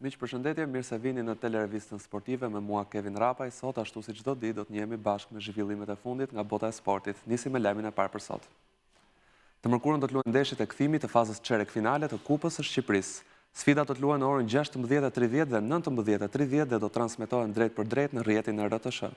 Miq përshëndetje, mirë se vini në Telerevistën Sportive me mua Kevin Rrapaj. Sot, ashtu si çdo ditë, do të njihemi bashkë me zhvillimet e fundit nga bota e sportit. Nisim me lajmin e parë për sot. Të mërkurën do të luhen ndeshjet e kthimit të fazës çerekfinale të Kupës së Shqipërisë. Sfidat do të luhen në orën 16:30 dhe 19:30 dhe do të transmetohen drejtpërdrejt në rrjetin e RTSH.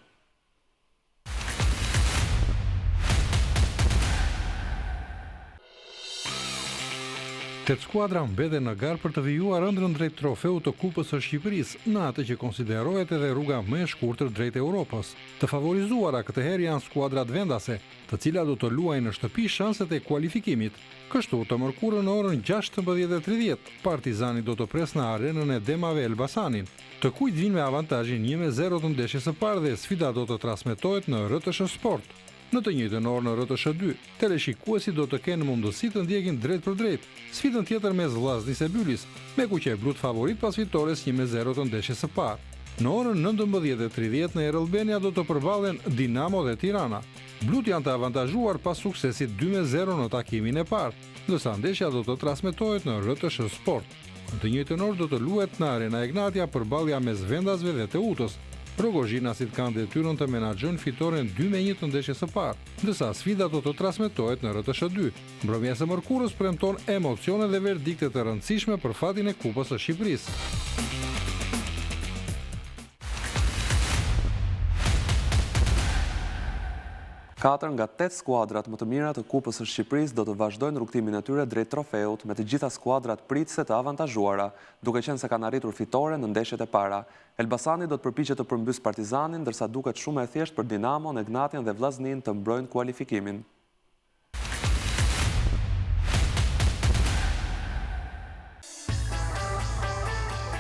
Tetë skuadra mbeten në garë për të vijuar ëndrrën drejt trofeut të Kupës së Shqipërisë, në atë që konsiderohet edhe rruga më e shkurtër drejt Europës. Të favorizuara këtë herë janë skuadrat vendase, të cilat do të luajnë në shtëpi shanset e kualifikimit. Kështu, të mërkurën në orën 16:30, Partizani do të presë në arenën e Demave Elbasanin. Të kuqtë vijnë me avantazhin 1-0 të ndeshjes së parë dhe sfida do të transmetohet në RTSH Sport. Në të njëjtën orë në RTSH 2, teleshikuesit do të kenë mundësi të ndjekin drejtpërdrejt sfidën tjetër mes Vllaznisë e Bylis, me kuqeblutë favorit pas fitores 1-0 të ndeshjes së parë. Në orën 19:30 në Air Albania do të përballen Dinamo dhe Tirana. Blutë janë të avantazhuar pas suksesit 2-0 në takimin e parë, ndërsa ndeshja do të transmetohet në RTSH Sport. Në të njëjtën orë do të luhet në Arena Egnatia përballja mes vendasve dhe Teutës. Rrogozhinasit kanë detyrën të menaxhojnë fitoren 2-1 të ndeshjes së parë, ndërsa sfida do të transmetohet në RTSH 2. Mbrëmja e së mërkurës premton emocione dhe verdikte të rëndësishme për fatin e Kupës së Shqipërisë. Katër nga tetë skuadrat më të mira të Kupës së Shqipërisë do të vazhdojnë rrugëtimin e tyre drejt trofeut me të gjitha skuadrat pritëse të avantazhuara, duke qenë se kanë arritur fitore në ndeshjet e para. Elbasani do të përpiqet të përmbysë Partizanin, ndërsa duket shumë e thjeshtë për Dinamon, Egnatian dhe Vllazninë të mbrojnë kualifikimin.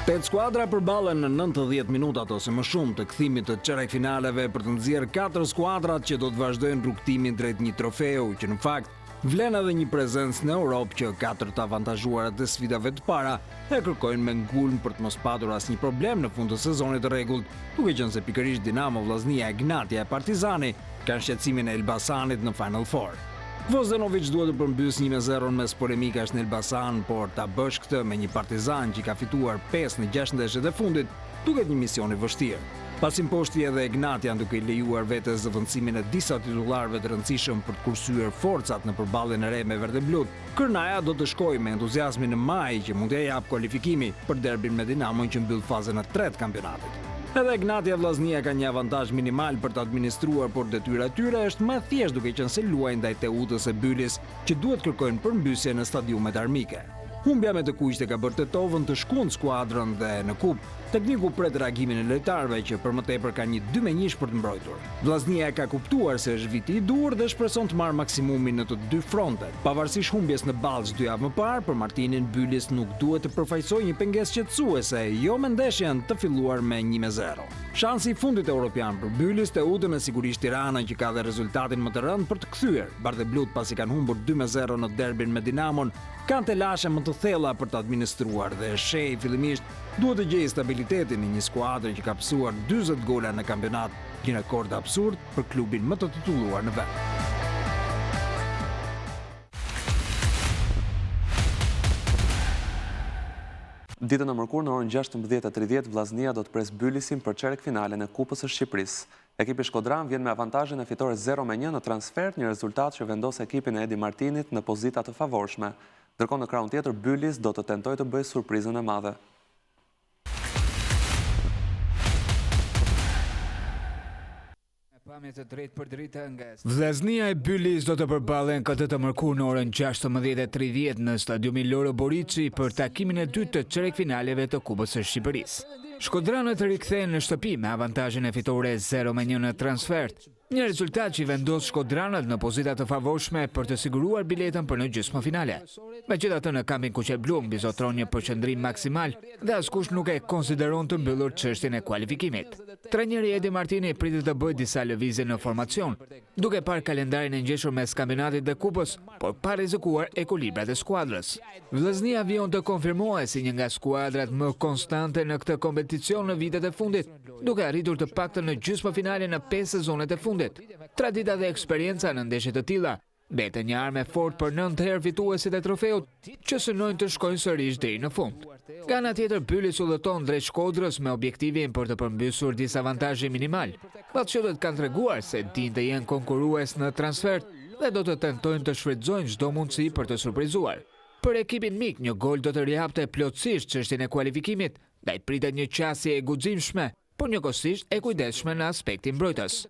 Tetë skuadra përballen në 90 minutat ose më shumë të kthimit të çerekfinaleve për të nxjerrë katër skuadrat që do të vazhdojnë rrugëtimin drejt një trofeu, që në fakt vlen edhe një prezencë në Europë që katër të avantazhuarat e sfidave të para e kërkojnë me ngulm për të mos patur asnjë problem në fund të sezonit të rregullt, duke qenë se pikërisht Dinamo, Vllaznia, Egnatia e Partizani kanë shqetësimin e Elbasanit në Final Four. Gvozdenovic duhet të përmbysë 1-0 mes polemikash në Elbasan, por ta bësh këtë me një Partizan që ka fituar 5 në 6 ndeshjet e fundit, duket një mision i vështirë. Pasi mposhti edhe Egnatian duke i lejuar vetes zëvendësimin e disa titullarëve të rëndësishëm për të kursyer forcat në përballjen e re me verdheblutë, Kërnaja do të shkojë me entuziazmin në majë që mund t'ia japë kualifikimi për derbin me Dinamon që mbyll fazën e tretë të kampionatit. Edhe Egnatia e Vllaznia kanë një avantazh minimal për të administruar, por detyra e tyre është më e thjeshtë duke qenë se luajnë ndaj Teutës e Bylis, që duhet kërkojnë përmbysje në stadiumet armike. Humbja me të kuqtë e ka bërë Tetovën të shkundë skuadrën dhe në kupë, tekniku pret reagimin e lojtarëve që për më tepër kanë një 2-1 për të mbrojtur. Vllaznia e ka kuptuar se është viti i duhur dhe shpreson të marrë maksimumin në të dy frontet. Pavarësisht humbjes në Ballsh dy javë më parë, për Martinin Bylis nuk duhet të përfaqësojë një pengesë qetësuese, jo me ndeshjen të filluar me 1-0. Shansi i fundit europian për Bylis, Teutën e sigurisht Tiranën që ka dhe rezultatin më të rëndë për të kthyer. Bardheblutë pasi kanë humbur 2-0 në derbin me Dinamon, kanë telashe më të thella për të administruar dhe Shei fillimisht duhet të gjejë stabilitetin në një skuadër që ka pësuar 40 gola në kampionat, një rekord absurd për klubin më të titulluar në vend. Ditën e mërkurë në orën 16:30 Vllaznia do të presë Bylisin për çerekfinalen e Kupës së Shqipërisë. Ekipi shkodran vjen me avantazhin e fitores 0-1 në transfertë, një rezultat që vendos ekipin e Edi Martinit në pozita të favorshme. Ndërkohë në krahun tjetër Bylis do të tentojë të bëjë surprizën e madhe. Vllaznia e Bylis do të përballen këtë të mërkurë në orën 16:30 në stadiumin Loro Boriçi për takimin e dytë të çerekfinaleve të Kupës së Shqipërisë. Shkodranët rikthehen në shtëpi me avantazhin e fitores 0-1 në transfertë. Një rezultat që i vendos shkodranët në pozita të favorshme për të siguruar biletën për në gjysmëfinale. Megjithatë në kampin kuqeblu mbizotëron një përqendrim maksimal dhe askush nuk e konsideron të mbyllur çështjen e kualifikimit. Trajneri Edi Martini pritet të bëjë disa lëvizje në formacion, duke parë kalendarin e ngjeshur mes kampionatit dhe kupës, por pa rrezikuar ekuilibrat e skuadrës. Vllaznia vijon të konfirmohet si një nga skuadrat më konstante në këtë kompeticion në vitet e fundit, duke arritur të paktën në gjysmëfinale në 5 sezonet e fundit. Tradita dhe eksperienca në ndeshje të tilla mbeten një armë e fortë për 9 herë fituesit e trofeut që synojnë të shkojnë sërish deri në fund. Nga ana tjetër, Bylis udhëton drejt Shkodrës me objektivin për të përmbysur disavantazhin minimal. Ballshotët kanë treguar se dinë të jenë konkurrues në transfertë dhe do të tentojnë të shfrytëzojnë çdo mundësi për të surprizuar. Për ekipin mik, një gol do të rihapte plotësisht çështjen e kualifikimit, ndaj pritet një qasje e guximshme, por njëkohësisht e kujdesshme në aspektin mbrojtës.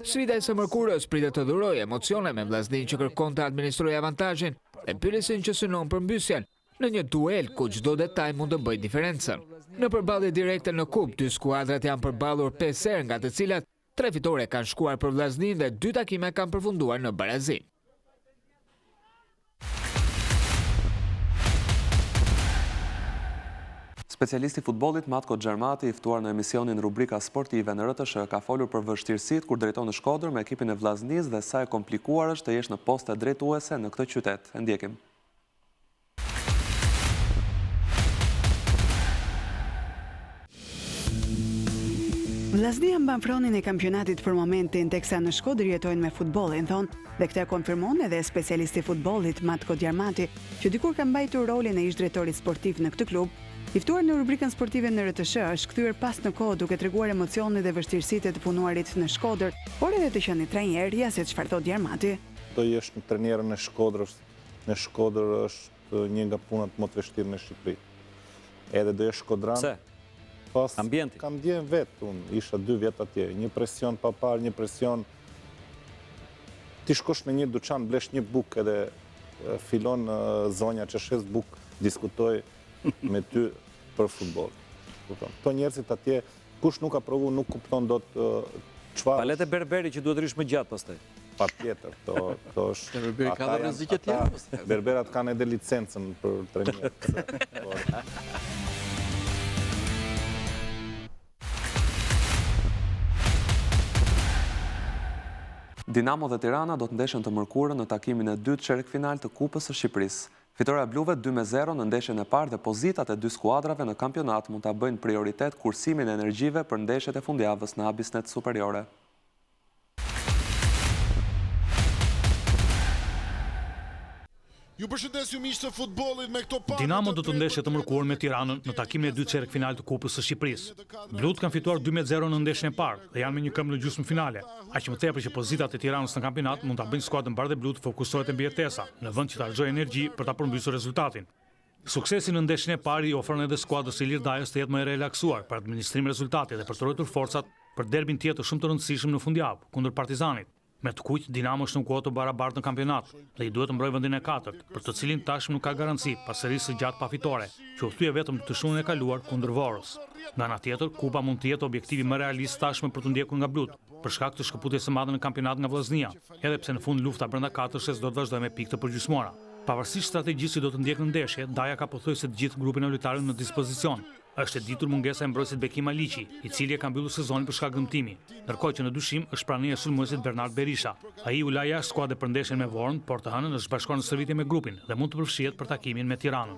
Sfida e së mërkurës pritet të dhurojë emocione me Vllazninë që kërkon të administrojë avantazhin dhe Bylisin që synon përmbysjen, në një duel ku çdo detaj mund të bëjë diferencën. Në përballje direkte në kupë, dy skuadrat janë përballur 5 herë nga të cilat tre fitore kanë shkuar për Vllazninë dhe dy takime kanë përfunduar në barazim. Specialisti i futbollit Matko Xhermati, i ftuar në emisionin Rubrika Sportive në RTSH, ka folur për vështirësitë kur drejton në Shkodër me ekipin e Vllaznisë dhe sa e komplikuar është të jesh në poste drejtuese në këtë qytet. E ndjekim. Vllaznia mban fronin e kampionatit për momentin, teksa në Shkodër jetojnë me futbollin, thonë, dhe këtë e konfirmon edhe specialisti i futbollit, Matko Djarmati, që dikur ka mbajtur rolin e ish-drejtorit sportiv në këtë klub. I ftuar në rubrikën sportive në RTSH, është kthyer pas në kohë duke treguar emocionet dhe vështirësitë e të punuarit në Shkodër, por edhe të qenit trajner, ja se çfarë thotë Djarmati. Të jesh trajner në Shkodër Në Shkodër është një nga punët më të vështirë në Shqipëri. Edhe do jesh shkodran. Pse? Pas, Ambienti. Kam ndjerë vetë unë, isha dy vjet atje, një presion pa parë, një presion... Ti shkosh në një duqan, blesh një bukë edhe fillon zonja që shes bukë, diskutoj me ty për futboll. Kupton. Këto njerëzit atje, kush nuk ka provu, nuk kupton dot çfarë... Pa le te berberi që duhet të rrish më gjatë pastaj. Patjetër, këto, këto është... Berberi ka dhe rreziqe tjera, pastaj. Berberat kanë edhe licencën për trajner. Dinamo dhe Tirana do të ndeshen të mërkurën në takimin e dytë çerekfinal të Kupës së Shqipërisë. Fitorja e bluve 2-0 në ndeshjen e parë dhe pozitat e dy skuadrave në kampionat mund ta bëjnë prioritet kursimin e energjive për ndeshjet e fundjavës në Abissnet Superiore. Ju përshëndes ju miq të futbollit me këto pamje Dinamo do të ndeshet të mërkurën me Tiranën në takimin e dytë çerekfinal të Kupës së Shqipërisë. Blutë kanë fituar 2-0 në ndeshjen e parë dhe janë me një këmbë në gjysmëfinale. Aq më tepër që pozitat e Tiranës në kampionat mund ta bëjnë skuadrën bardheblu të fokusohet te mbijetesa, në vend që të harxhojë energji për ta përmbysur rezultatin. Suksesi në ndeshjen e parë i ofron edhe skuadrës së Ilir Dajës të jetë më e relaksuar për administrim rezultati dhe për të ruajtur forcat për derbin tjetër shumë të rëndësishëm në fundjavë, kundër Partizanit. Me të kuqtë, Dinamo është në kuotë të barabartë në kampionat dhe i duhet të mbrojë vendin e katërt, për të cilin tashmë nuk ka garanci pas serisë së gjatë pa fitore, që u thye vetëm të shtunën e kaluar kundër Vorës. Nga ana tjetër, kupa mund të jetë objektivi më realist tashmë për t'u ndjekur nga blutë, për shkak të shkëputjes së madhe në kampionat nga Vllaznia, edhe pse në fund lufta brenda katërshes do të vazhdojë me pikë të përgjysmuara. Pavarësisht strategjisë që do të ndjekë në ndeshje, Daja ka pothuajse të gjithë grupin e lojtarëve në dispozicion. Është e ditur mungesa e mbrojtësit Bekim Maliqi, i cili e ka mbyllur sezonin për shkak dëmtimi, ndërkohë që në dyshim është prania e sulmuesit Bernard Berisha. Ai u la jashtë skuadre për ndeshjen me Vorën, por të hënën është bashkuar në stërvitje me grupin dhe mund të përfshihet për takimin me Tiranën.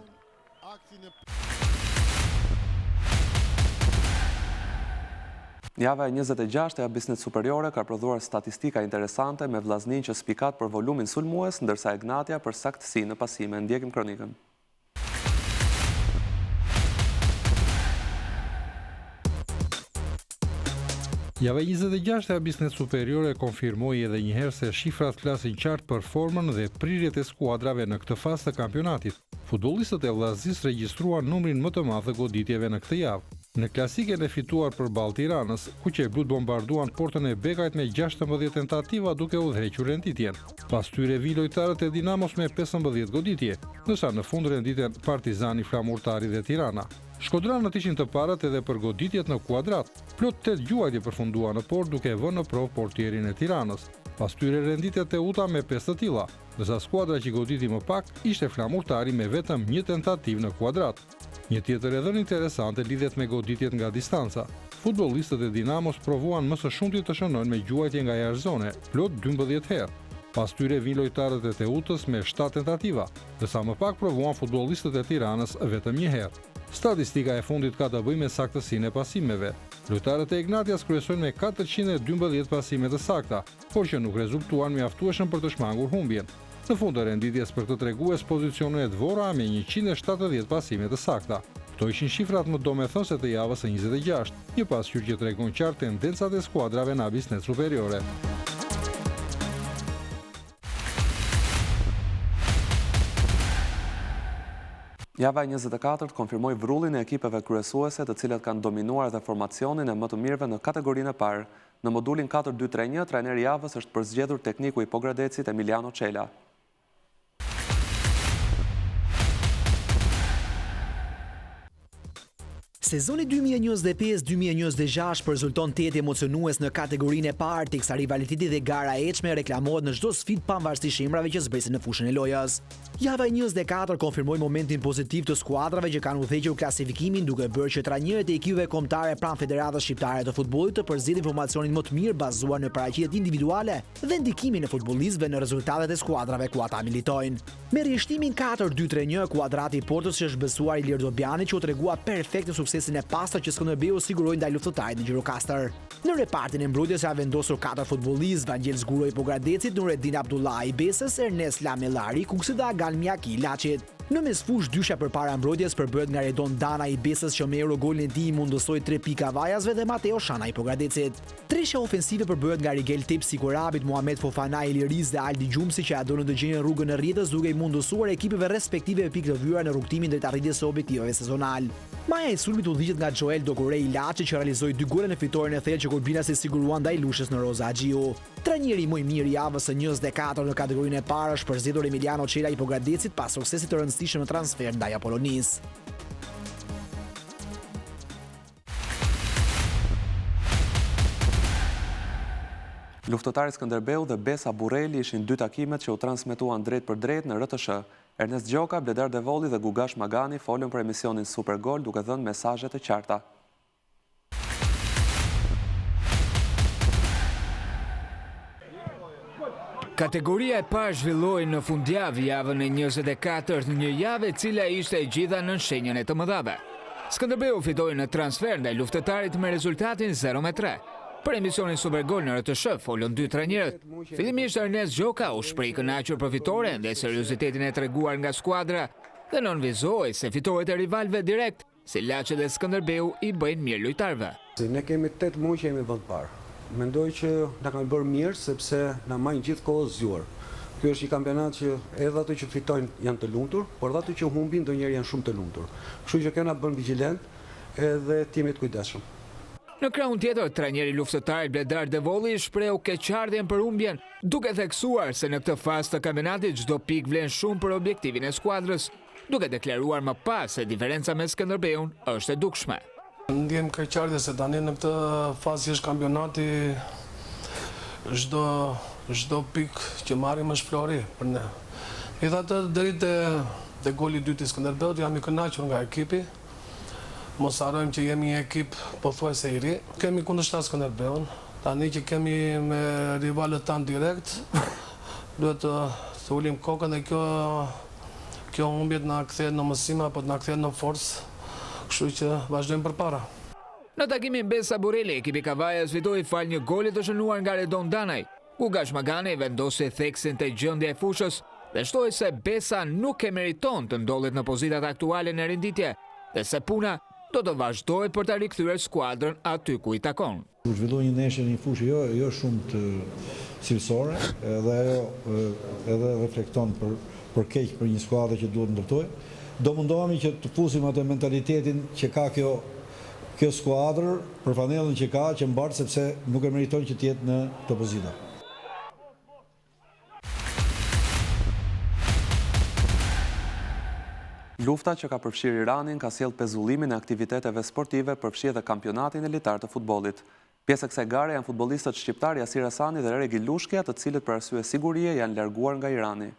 Java e 26 e Abissnet Superiore ka prodhuar statistika interesante me Vllazninë që spikat për volumin sulmues, ndërsa Egnatia për saktësi në pasime. Ndjekim kronikën. Java 26 e Abissnet Superiore konfirmoi edhe një herë se shifrat flasin qartë për formën dhe prirjet e skuadrave në këtë fazë të kampionatit. Futbollistët e Vllaznisë regjistruan numrin më të madh të goditjeve në këtë javë. Në klasiken e fituar përballë Tiranës, kuqeblutë bombarduan portën e Bekajt me 16 tentativa duke udhëhequr renditjen. Pas tyre vijnë lojtarët e Dinamos me 15 goditje, ndërsa në fund renditen Partizani, Flamurtari dhe Tirana. Shkodranët ishin të parët edhe për goditjet në kuadrat. Plot 8 gjuajtje përfunduan në portë duke vënë në provë portierin e Tiranës. Pas tyre renditet Teuta me 5 të tilla, ndërsa skuadra që goditi më pak ishte Flamurtari me vetëm një tentativë në kuadrat. Një tjetër e dhënë interesante lidhet me goditjet nga distanca. Futbollistët e Dinamos provuan më së shumti të shënojnë me gjuajtje nga jashtë zone, plot 12 herë. Pas tyre vijnë lojtarët e Teutës me 7 tentativa, ndërsa më pak provuan futbollistët e Tiranës vetëm një herë. Statistika e fundit ka të bëjë me saktësinë e pasimeve. Lojtarët e Egnatias kryesojnë me 412 pasime të sakta, por që nuk rezultuan mjaftueshëm për të shmangur humbjen. Në fund të renditjes për këtë tregues pozicionohet Vora me 170 pasime të sakta. Këto. Këto ishin shifrat më domethënëse të javës së 26, një pasqyrë që tregon qartë tendencat e skuadrave në Abissnet Superiore. Java e 24 konfirmoi vrullin e ekipeve kryesuese të cilat kanë dominuar dhe formacionin e më të mirëve në kategorinë e parë. Në modulin 4-2-3-1, trajneri i javës është përzgjedhur tekniku i Pogradecit Emiliano Çela. Sezoni 2025-2026 po rezulton të jetë emocionues në kategorinë e parë, teksa rivaliteti dhe gara e ethshme reklamohet në çdo sfidë pavarësisht emrave që zbresin në fushën e lojës. Java e 24 konfirmoi momentin pozitiv të skuadrave që kanë udhëhequr klasifikimin duke bërë që trajnerët e ekipeve kombëtare pranë Federatës Shqiptare të Futbollit të përzgjedhin formacionin më të mirë bazuar në paraqitjet individuale dhe ndikimin e futbollistëve në rezultatet e skuadrave ku ata militojnë. Me rrjeshtimin 4-2-3-1, kuadrati i portës i është besuar Ilir Dobjanit që u tregua perfekt në suksesin e pastër që Skënderbeu siguroi ndaj Luftëtarit në Gjirokastër. Në repartin e mbrojtjes janë vendosur katër futbollistë, Vangjel Zguro i Pogradecit, Nuredin Abdullah i Besës, Ernest Lamellari i Kukësit dhe Agan Mjaki i Laçit. Në mesfushë dyshja përpara mbrojtjes përbëhet nga Redon Dana i Besës që me eurogolin e tij i mundësoi tre pikë kavajasve dhe Mateo Shana i Pogradecit. Treshja ofensive përbëhet nga Rigel Tepsi i Korabit, Muhamet Fofana i Ilirisë dhe Aldi Gjumsi që ia dolën të gjenin rrugën e rrjetës duke i mundësuar ekipeve respektive pikë të vyera në rrugëtimin drejt arritjes së objektivave sezonalë. Maja e sulmit udhëhiqet nga Joel Dokore i Laçit që realizoi dy gola në fitoren e thellë që kurbinasit siguruan ndaj Lushnjës në Roza Haxhiu. Trajneri më i mirë i javës së 24 në kategorinë e parë është përzgjedhur Emiliano Çela i Pogradecit pas suksesit të rëndësishëm në transfertë ndaj Apolonisë. Luftëtari Skënderbeu dhe Besa Burreli ishin dy takimet që u transmetuan drejtpërdrejt në RTSH. Ernest Gjoka, Bledar Devolli dhe Gugash Magani folën për emisionin Supergol duke dhënë mesazhe të qarta. Kategoria e parë zhvilloi në fundjavë javën e 24, një javë e cila ishte e gjitha nën shenjën e të mëdhave. Skënderbeu fitoi në transfertë ndaj Luftëtarit me rezultatin 0-3. Për emisionin Supergol në RTSH folën dy trajnerët. Fillimisht Ernest Gjoka u shpreh i kënaqur për fitoren dhe seriozitetin e treguar nga skuadra dhe nënvizoi se fitoret e rivalëve direkt Si Laçi dhe Skënderbeu i bëjnë mirë lojtarëve. Ne kemi 8 muaj që jemi vend të parë. Mendoj që na kanë bërë mirë sepse na mbajnë gjithë kohës zgjuar. Ky është një kampionat që edhe ato që fitojnë janë të lumtur, por edhe ato që humbin ndonjëherë janë shumë të lumtur. Kështu që kjo na bën vigjilent edhe të jemi të kujdesshëm. Në krahun tjetër, trajneri i Luftëtarit Bledar Devolli shprehu keqardhjen për humbjen, duke theksuar se në këtë fazë të kampionatit çdo pikë vlen shumë për objektivin e skuadrës. duke deklaruar më pas se diferenca me Skënderbeun është e dukshme. Ndjejmë keqardhje se tani në këtë fazë që është kampionati çdo çdo pikë që marrim është flori për ne. Megjithatë deri te te goli i dytë i Skënderbeut jam i kënaqur nga ekipi. Mos harrojmë që jemi një ekip pothuajse i ri. Kemi kundërshtar Skënderbeun, tani që kemi me rivalët tanë direkt, duhet të të ulim kokën dhe kjo Kjo humbje të na kthehet në mësim apo të na kthehet në forcë, kështu që vazhdojmë përpara. Në takimin Besa Burreli, ekipi kavajas fitoi falë një goli të shënuar nga Redon Danaj. Gugash Magani vendosi theksin te gjendja e fushës dhe shtoi se Besa nuk e meriton të ndodhet në pozitat aktuale në renditje dhe se puna do të vazhdojë për ta rikthyer skuadrën aty ku i takon. U zhvillua një ndeshje në një fushë jo jo shumë të cilësore dhe ajo edhe reflekton për për keq për një skuadër që duhet ndërtojë. Do mundohemi që të fusim atë mentalitetin që ka kjo kjo skuadër për fanellën që ka, që mbart sepse nuk e meriton që të jetë në këto pozita. Lufta që ka përfshirë Iranin ka sjellë pezullimin e aktiviteteve sportive përfshi edhe kampionatin elitar të futbollit. Pjesë e kësaj gare janë futbollistët shqiptarë Jasir Asani dhe Regi Lushkja, të cilët për arsye sigurie janë larguar nga Irani.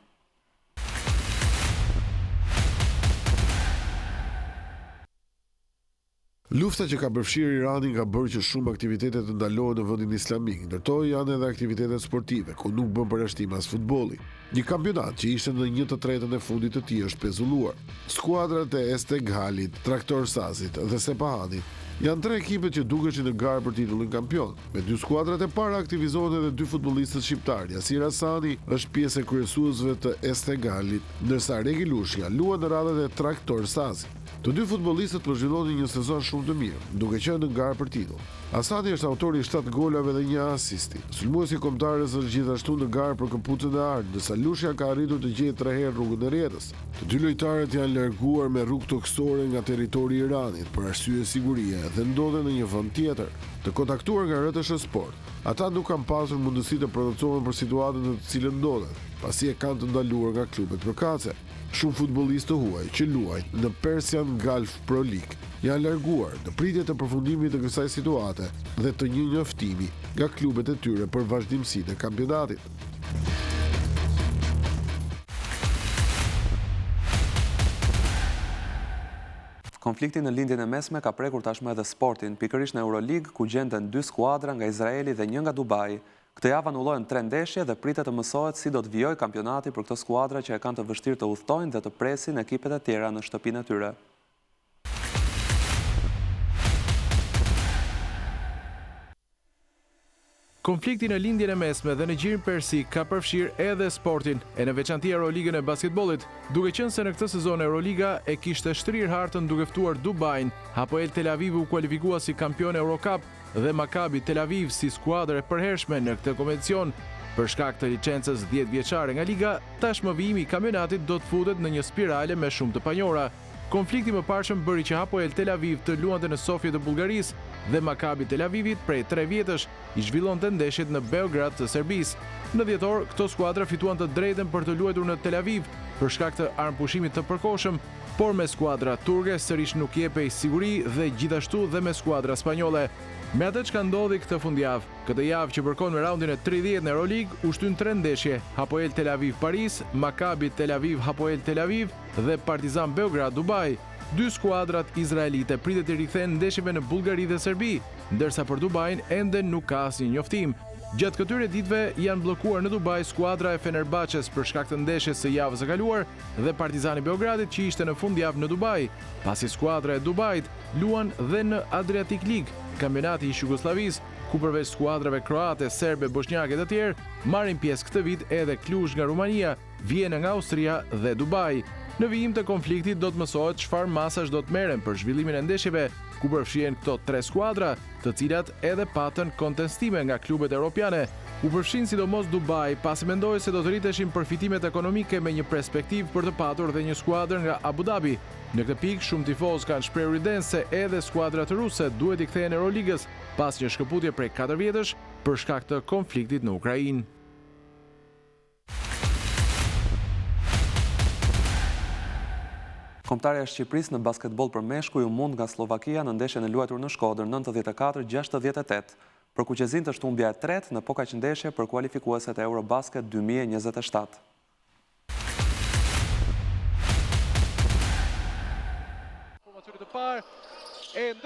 Lufta që ka përfshirë Iranin ka bërë që shumë aktivitete të ndalohen në vendin islamik, ndër to janë edhe aktivitetet sportive, ku nuk bën përjashtim as futbolli. Një kampionat që ishte në një të tretën e fundit të tij është pezulluar. Skuadrat e Esteghhalit, Traktorsazit dhe Sepahanit. Janë tre ekipet që dukeshin në garë për titullin kampion. Me dy skuadrat e para aktivizohen edhe dy futbollistët shqiptarë, Jasir Asani është pjesë e kryesuesve të Esteghlalit, ndërsa Regi Lushnja luan në radhët e Traktor Sazit. Të dy futbollistët po zhvillonin një sezon shumë të mirë, duke qenë në garë për titull. Asani është autori i shtatë golave dhe një asisti. Sulmuesi i kombëtares është gjithashtu në garë për këpucën e artë, ndërsa Lushnja ka arritur të gjejë tre herë rrugën e rrjetës. Të dy lojtarët janë larguar me rrugë tokësore nga territori i Iranit për arsye sigurie dhe ndodhen në një vend tjetër. Të kontaktuar nga rtsh Sport, ata nuk kanë pasur mundësi të prononcohen për situatën në të cilën ndodhen, pasi e kanë të ndaluar nga klubet përkatëse. Shumë futbollistë të huaj që luajnë në Persian Gulf Pro League janë larguar në pritje të përfundimit të kësaj situate dhe të një njoftimi nga klubet e tyre për vazhdimësinë e kampionatit. Konflikti në Lindjen e Mesme ka prekur tashmë edhe sportin, pikërisht në Euroligë, ku gjenden dy skuadra nga Izraeli dhe një nga Dubai. Këtë javë anullohen tre ndeshje dhe pritet të mësohet si do të vijojë kampionati për këto skuadra që e kanë të vështirë të udhëtojnë dhe të presin ekipet e tjera në shtëpinë e tyre. Konflikti në Lindjen e Mesme dhe në Gjirin Persik ka përfshirë edhe sportin, e në veçanti Euroligën e basketbollit, duke qenë se në këtë sezon Euroliga e kishte shtrirë hartën duke ftuar Dubain, Hapoel Tel Aviv u kualifikua si kampion Eurocup, dhe Maccabi Tel Aviv si skuadër e përhershme në këtë kompeticion, për shkak të licencës dhjetëvjeçare nga liga, tashmë vijimi i kampionatit do të futet në një spirale me shumë të panjohura. Konflikti i mëparshëm bëri që Hapoel Tel Aviv të luante në Sofje të Bullgarisë dhe Maccabi Tel Avivit prej tre vjetësh i zhvillonte ndeshjet në Beograd të Serbisë. Në dhjetor, këto skuadra fituan të drejtën për të luajtur në Tel Aviv për shkak të armëpushimit të përkohshëm, Por me skuadra turke sërish nuk jepej siguri dhe gjithashtu dhe me skuadra spanjolle. Me atë çka ndodhi këtë fundjavë, këtë javë që përkon me raundin e 30 në Euroligë, u shtynë tre ndeshje, Hapoel Tel Aviv Paris, Maccabi Tel Aviv Hapoel Tel Aviv dhe Partizan Beograd Dubai. Dy skuadrat izraelite pritet t'i rikthehen ndeshjeve në Bullgari dhe Serbi, ndërsa për Dubain ende nuk ka asnjë njoftim. Gjatë këtyre ditëve janë bllokuar në Dubai skuadra e Fenerbahçes për shkak të ndeshjes së javës së kaluar dhe Partizani i Beogradit që ishte në fundjavë në Dubai, pasi skuadra e Dubait luan dhe në Adriatic League, kampionati i ish-Jugosllavisë, ku përveç skuadrave kroate, serbe, boshnjake e të tjerë, marrin pjesë këtë vit edhe Cluj nga Rumania, Vjena nga Austria dhe Dubai. Në vijim të konfliktit do të mësohet çfarë masash do të merren për zhvillimin e ndeshjeve, ku përfshihen këto tre skuadra, të cilat edhe patën kontestime nga klubet europiane. U përfshinë sidomos Dubai, pasi mendohej se do të rriteshin përfitimet ekonomike me një perspektivë për të patur dhe një skuadër nga Abu Dhabi. Në këtë pikë, shumë tifozë kanë shprehur idenë se edhe skuadrat ruse duhet t'i kthehen Euroligës pas një shkëputje prej katër vjetësh për shkak të konfliktit në Ukrainë. Kombëtarja e Shqipërisë në basketboll për meshkuj u mund nga Sllovakia në ndeshjen e luajtur në Shkodër 94-68. Për kuqezinjtë është humbja e tretë në po kaq ndeshje për kualifikueset e Eurobasket 2027.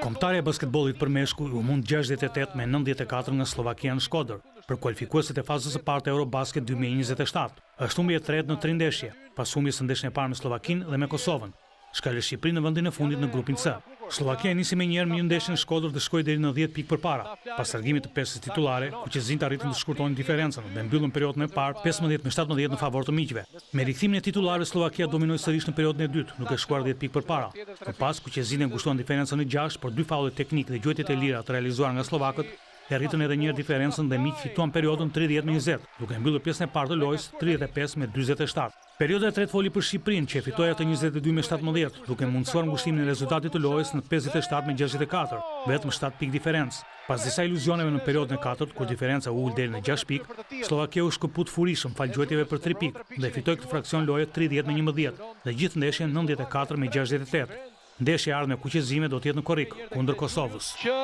Kombëtarja e basketbollit për meshkuj u mund 68 me 94 nga Sllovakia në Shkodër, për kualifikueset e fazës së parë të Eurobasket 2027. Është humbje e tretë në tri ndeshje, pas humbjes së ndeshjen e parë me Sllovakinë dhe me Kosovën, çka lë Shqipërinë në vendin e fundit në grupin C. Sllovakia nisi menjëherë mirë ndeshjen në Shkodër dhe shkoi deri në 10 pikë përpara. Pas largimit të pesës titullare, kuqezinjtë arritën të shkurtonin diferencën dhe mbyllën periodën e parë 15 me 17 në favor të miqve. Me rikthimin e titullarëve Sllovakia dominoi sërish në periodën e dytë, duke shkuar 10 pikë përpara. Më pas, kuqezinjtë e ngushtuan diferencën në 6, por dy faulle teknikë dhe gjuajtjet e lira të realizuara nga sllovakët e rritën edhe një herë diferencën dhe miqtë fituan periodën 30 me 20, duke mbyllur pjesën e parë të lojës 35 me 47. Perioda e tretë foli për Shqipërinë, që e fitoi atë 22 me 17, duke mundësuar ngushtimin e rezultatit të lojës në 57 me 64, vetëm 7 pikë diferencë. Pas disa iluzioneve në periodën e katërt, kur diferenca u ul deri në 6 pikë, Sllovakia u shkëput furishëm falë gjuajtjeve për 3 pikë dhe fitoi këtë fraksion loje 30 me 11 dhe gjithë ndeshjen 94 me 68. Ndeshja e ardhme kuqezinjve do të jetë në korrik, kundër Kosovës. Që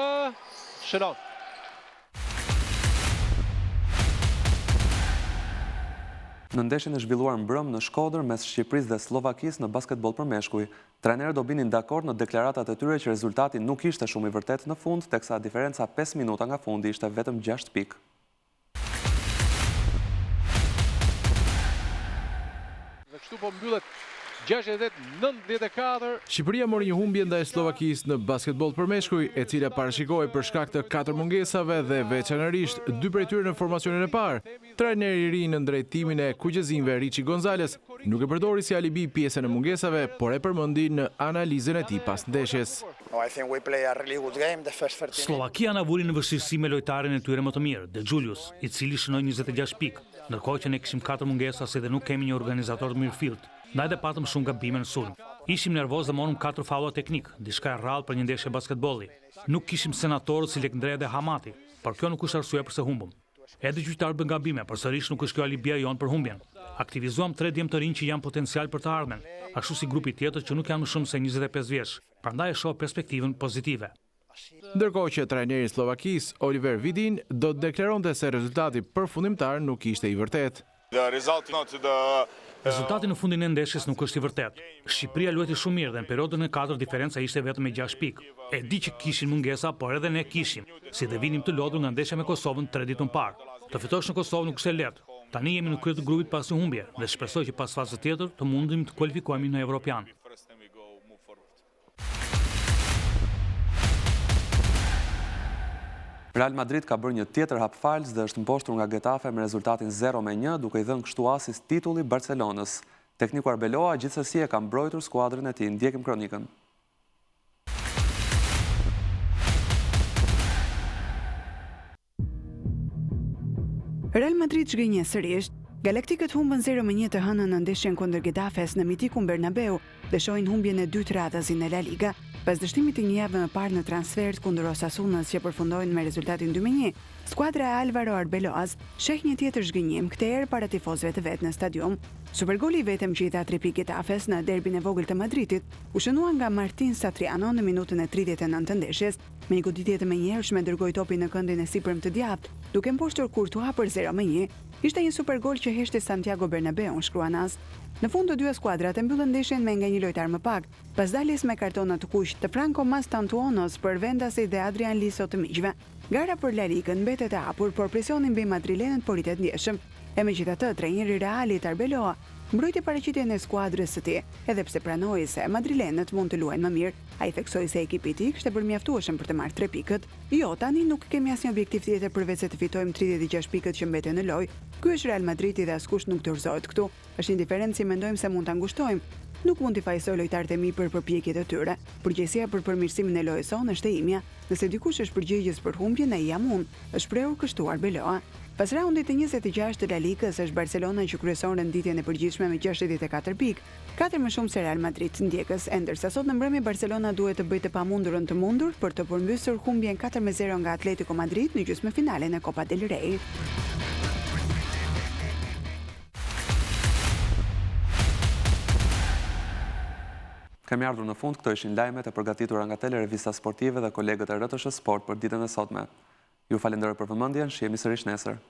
shënon. Në ndeshjen e zhvilluar mbrëmë në Shkodër mes Shqipërisë dhe Sllovakisë në basketboll për meshkuj, trajnerët u binin dakord në deklaratat e tyre që rezultati nuk ishte shumë i vërtetë në fund, teksa diferenca 5 minuta nga fundi ishte vetëm 6 pikë. Dhe kështu po mbyllet. 68-94. Shqipëria mori një humbje ndaj Sllovakisë në basketboll për meshkuj, e cila parashikohej për shkak të katër mungesave dhe veçanërisht dy prej tyre në formacionin e parë. Trajneri i ri nën drejtimin e kuqezinjve Riçi Gonzales nuk e përdori si alibi pjesën e mungesave, por e përmendi në analizën e tij pas ndeshjes. Sllovakia na vuri në vështirësi me lojtarin e tyre më të mirë, De Julius, i cili shënoi 26 pikë, ndërkohë që ne kishim katër mungesa si dhe nuk kemi një organizator të mirëfilltë, ndaj dhe patëm shumë gabime në sulm. Ishim nervozë dhe morëm katër faulla teknikë, diçka e rrallë për një ndeshje basketbolli. Nuk kishim senatorët si Lekndrea dhe Hamati, por kjo nuk është arsyeja përse humbëm. Edhe gjyqtarët bënë gabime, por sërish nuk është kjo alibia jonë për humbjen. Aktivizuam tre djem të rinj që janë potencial për të ardhmen, ashtu si grupi tjetër që nuk janë më shumë se 25 vjeç, prandaj e shoh perspektivën pozitive. Ndërkohë që trajneri i Sllovakisë, Oliver Vidin, do të deklaronte se rezultati përfundimtar nuk ishte i vërtetë. Rezultati në fundin e ndeshjes nuk është i vërtetë. Shqipëria luajti shumë mirë dhe në periodën e katërt diferenca ishte vetëm me 6 pikë. E di që kishin mungesa, por edhe ne kishim, si dhe vinim të lodhur nga ndeshja me Kosovën tre ditë më parë. Të fitosh në Kosovë nuk është e lehtë. Tani jemi në krye të grupit pas një humbje dhe shpresoj që pas fazës tjetër të mundim të kualifikohemi në Evropian. Real Madrid ka bërë një tjetër hap fals dhe është mposhtur nga Getafe me rezultatin 0-1, duke i dhënë kështu asis titulli Barcelonës. Tekniku Arbeloa gjithsesi e ka mbrojtur skuadrën e tij. Ndjekim kronikën. Real Madrid zhgënjen sërish. Galaktikët humbën 0-1 të hënën në ndeshjen kundër Getafes në mitikun Bernabeu dhe shohin humbjen e dytë radhazi në La Liga. Pas dështimit të një jave më parë në transfertë kundër Osasunës që përfundojnë me rezultatin 2-1, skuadra e Alvaro Arbeloas sheh një tjetër zhgënjim, këtë herë para tifozëve të vet në stadium. Supergoli i vetëm që i dha tre pikë Getafes në derbin e vogël të Madridit u shënua nga Martin Satriano në minutën e 39 të ndeshjes. Me një goditje të menjëhershme dërgoi topin në këndin e sipërm të djathtë, duke mposhtur Courtois për 0-1. Ishte një supergol që heshti Santiago Bernabeun, shkruan AS. Në fund të dyja skuadrat e mbyllën ndeshjen me nga një lojtar më pak, pas daljes me kartona të kuq të Franco Mastantuonos për vendasit dhe Adrian Liso të miqve. Gara për La Ligën mbetet e hapur, por presioni mbi madrilenët po rritet ndjeshëm. E megjithatë, trajneri i Realit, Arbeloa, mbrojti paraqitjen e skuadrës së tij, edhe pse pranoi se madrilenët mund të luajnë më mirë. Ai theksoi se ekipi i tij kishte bërë mjaftueshëm për të marrë tre pikët. Jo, tani nuk kemi asnjë objektiv tjetër përveçse të fitojmë 36 pikët që mbeten në lojë. Ky është Real Madridi dhe askush nuk dorëzohet këtu. Është një diferencë që mendojmë se mund ta ngushtojmë. Nuk mund t'i fajësoj lojtarët e mi për përpjekjet e tyre. Përgjegjësia për përmirësimin e lojës sonë është e imja. Nëse dikush është përgjegjës për humbjen, ai jam unë, është shprehur kështu Arbeloa. Pas raundit të 26 të La Ligës, është Barcelona që kryeson renditjen e përgjithshme me 64 pikë, katër më shumë se Real Madrid ndjekës, e ndërsa sot në mbrëmje Barcelona duhet të bëjë të pamundurën të mundur për të përmbysur humbjen 4-0 nga Atletico Madrid në gjysmëfinalen e Copa del Rey. Kemi ardhur në fund, këto ishin lajmet e përgatitura nga Telerevista Sportive dhe kolegët e RTSH Sport për ditën e sotme. Ju falenderoj për vëmendjen, shihemi sërish nesër.